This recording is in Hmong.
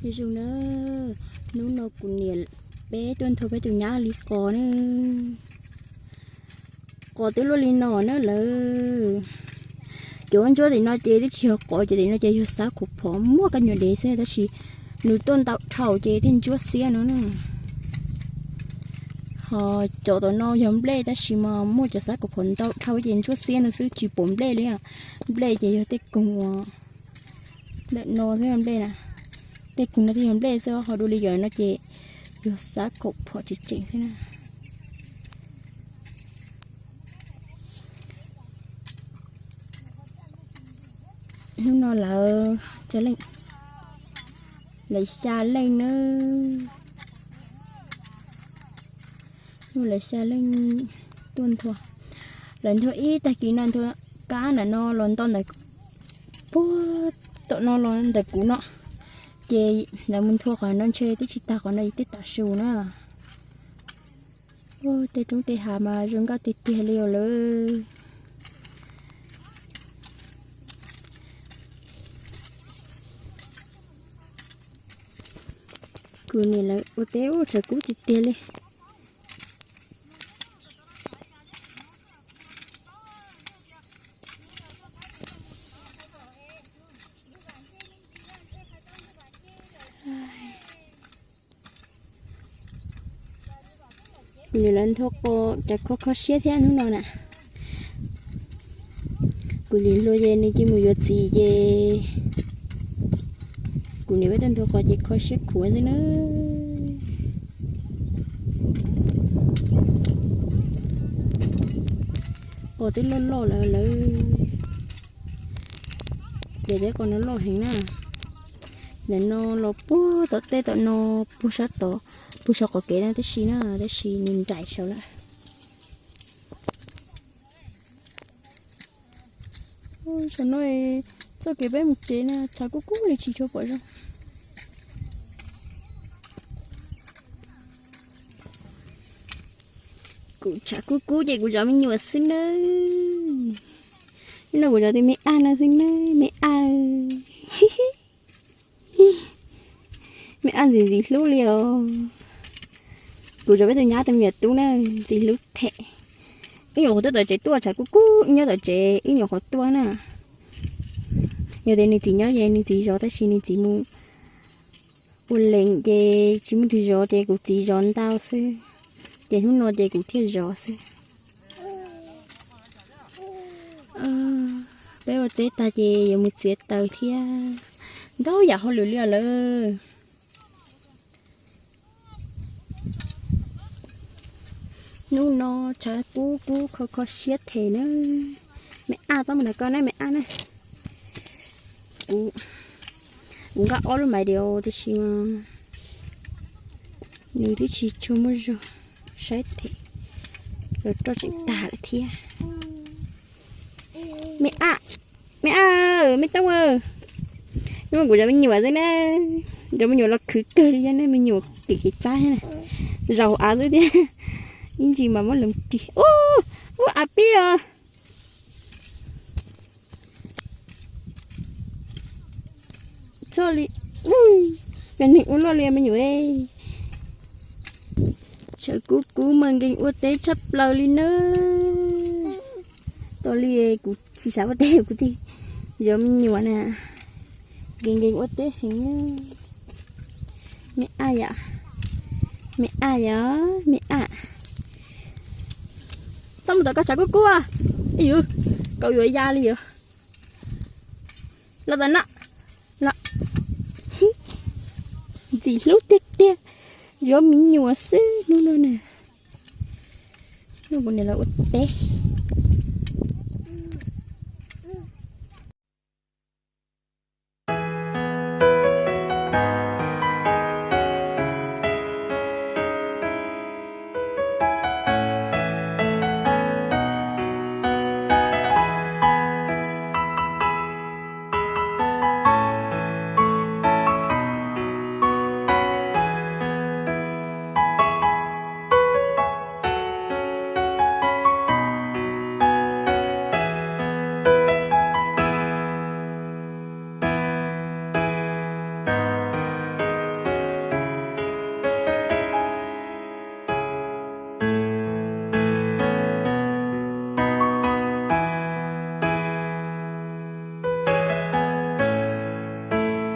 Zoo na, hnub no kuv niam peb tuaj nthua peb tus nyab li qos na. Qos twb luaj li no na lawm. Cov ntsuab tim no ces twb tsis yog qos, cov tim no ces yog xav khuam phom muaj kab nyuam dev xwb, tab sis nws tuaj ntau dhau ces tej ntsuab xiab no na. Ho cov tom no yog nplej tab sis mas muaj cov xav khuam phom ntau dhau ces ntsuab xiab no xwb tsis pom nplej li. Nplej ces yog tej koog uas ntawm no xwb nplej na. Tej koog no twb yog nplej xwb, ho dua li yog no ces yog xav khuam phom tseem tseem xwb na. Hnub no lawv, lawv xya leej nawb. Hnub lawv xya leej tuaj nthua. Lawv nthua ib tag kis no nthua kab ntawm no los nto ntawm, puag tom no los ntawm kuv no. Ces lawv mus nthua qhov no ntshe twb tsis tag qhov no tej tav su na. Tej roob tej hav mas zoo nkauj tiag tiag li os lawm. Kuv niam lawv ua teb ua tshav kub tiag tiag li. Kuv niam lawv nthua qos cas kho kho siab thiab hnub no na. Kuv niam hluas ces nws cia mus yuav txiv ces kuv niam peb tuaj nthua qos ces kho siab khuav xwb na. Qos twb loj loj lawm lawm. Ces tej qos no loj heev na. Ntawm no los puag tom tej tom no, puag sab tod, puag saum qhov kev na tab sis na, tab sis nws nraim saud lawm. Saum no txoj kev peb mus tsev na tshav kub kub li tsis tshua pom zoo. Kuv tshav kub kub ces kuv zov me nyuam xwb nawb. Hnub no kuv zov tus me ab no xwb nawb, me ab. Me ab ntxim ntxim hlub li os. Kuv zov peb tus nyab tus me nyuam tub na, ntxim hlub thiab. Ib nyuam qhuav tuaj tom tsev tuaj tshav kub kub, ib nyob tom tsev ib nyuam qhuav tuaj na. Yog tias nws txiv nyob ces nws txiv zov tab sis nws txiv mus ua leej ces tsis muaj tus zov ces kuv txiv zov ntau xwb. Ces hnub no ces kuv thiaj zov xwb. Peb ua teb tag ces yuav mus txiav taws thiab. Ntau yam hauj lwm li os lawm. Hnub no tshav kub kub kho kho siab thiab na. Me ab, txhob mus ntawm koj na me ab na. Kuv, kuv nqa ob lub maiv diav tab sis mas nws twb tsis tshua muaj zog, saib thiab los roj tseem tag lawm thiab. Me ab, me ab, me tub, hnub no kuv zov me nyuam xwb na. Zov me nyuam los khwv kawg li thiab ne, me nyuam kev kev txab thiab na. Zaum av xwb thiab, ib ntsis mas muab loo ris. Ub, ub, av pib os. Txhob li, cov neeg ua luaj li me nyuam. Tshav kub kub mas nkees ua teb tshaj plaws li nawb. Tos li kuv tsis xav ua teb kuv thiaj zov me nyuam na. Nkees nkees ua teb heev. Me ab yom, me ab yom, me ab. Txhob mus tom koj tshav kub kub. Ib yus, koj yuav ya li yom. Los tom no, los. Ntxim hlub tiag tiag, zov me nyuam xwb hnub no na. Hnub kuv niam lawv ua teb,